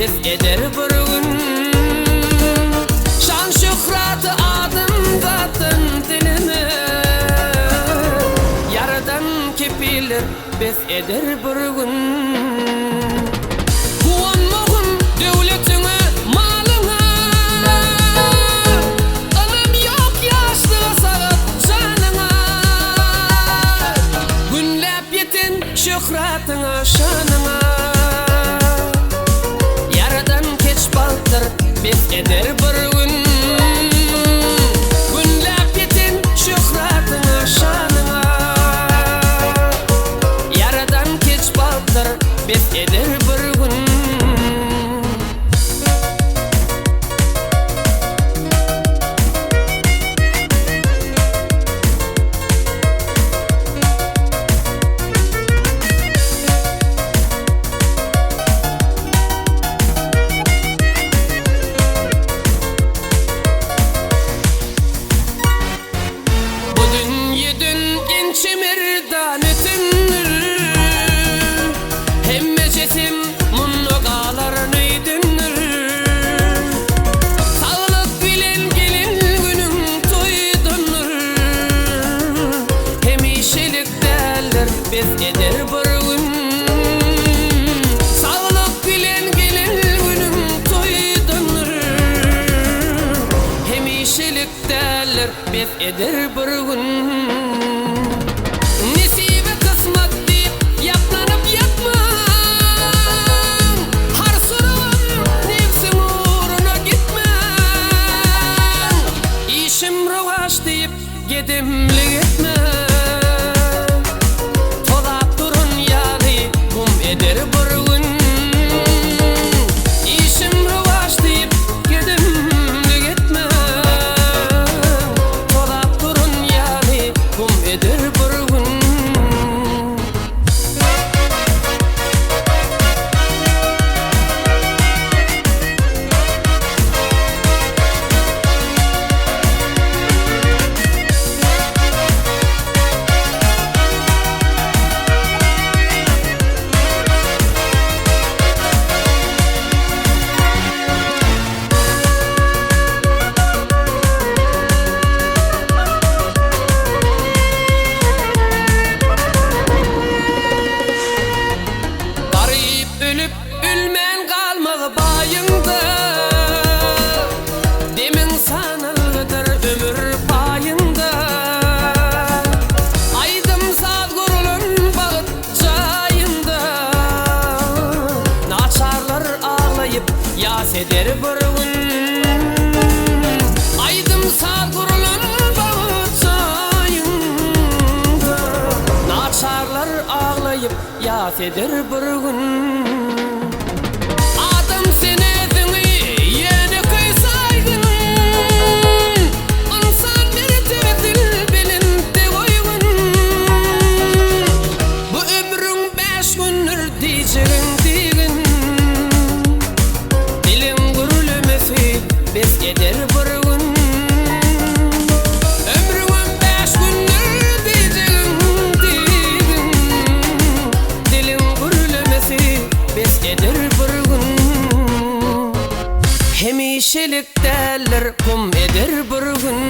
bes eder bir gün. Şan-şöhraty adamzatdan dileme, Ýaradan kepiller bes eder bir gün. Guwanmagyn döwletiňe, malyňa, Ynam ýok ýaşlyga sagat janyňa. Günläp ýeten şöhratyňa, şanyňa. Ýaradan keç bagtdyr, bes eder bir gün. Günläp ýeten şöhratyňa, şanyňa. Ýaradan keç bagtdyr, bes eder bir gün. Bu dünýeden ençe merdan ötendir, Hemmejesem munda galar öýdendir. Saglyk bilen gelen günüň toýdandyr, Hemişelik däldir, bes eder bir gün. Saglyk bilen gelen günüň toýdandyr, Hemişelik däldir, bes eder bir gün. Nesibe kysmat diýip ýaplanyp ýatmaň, Har surubam nebsiň ugruna gitmäň. Işim rowaç diýip gedemlik etmäň, Tozap duran ýaly gum eder bir gün. Işim rowaç diýip gedemlik etmäň, Tozap duran ýaly gum eder bir gün. Garyp ölüp, ölmän galmaz baýyňda, Demiň sanalgydyr ömür paýyňda. Aýdym-saz gurulan bagt jaýynda, Naçarlar aglaýyp ýas eder bir gün. Aýdym-saz gurulan bagt jaýynda, Naçarlar aglaýyp ýas eder bir gün. Adam sen özüňi ýönekeý saýgyn, Ynsan mertebesin belentde goýgun. Bu ömrüň bäş gündür diýjegiň diýgin, Diliň gürlemesi bes eder bir gün. Ömrüňem bäş gündür diýjegiň diýgin, Diliň gürlemesi bes eder bir gün. Hemişelik däldir, gum eder bir gün.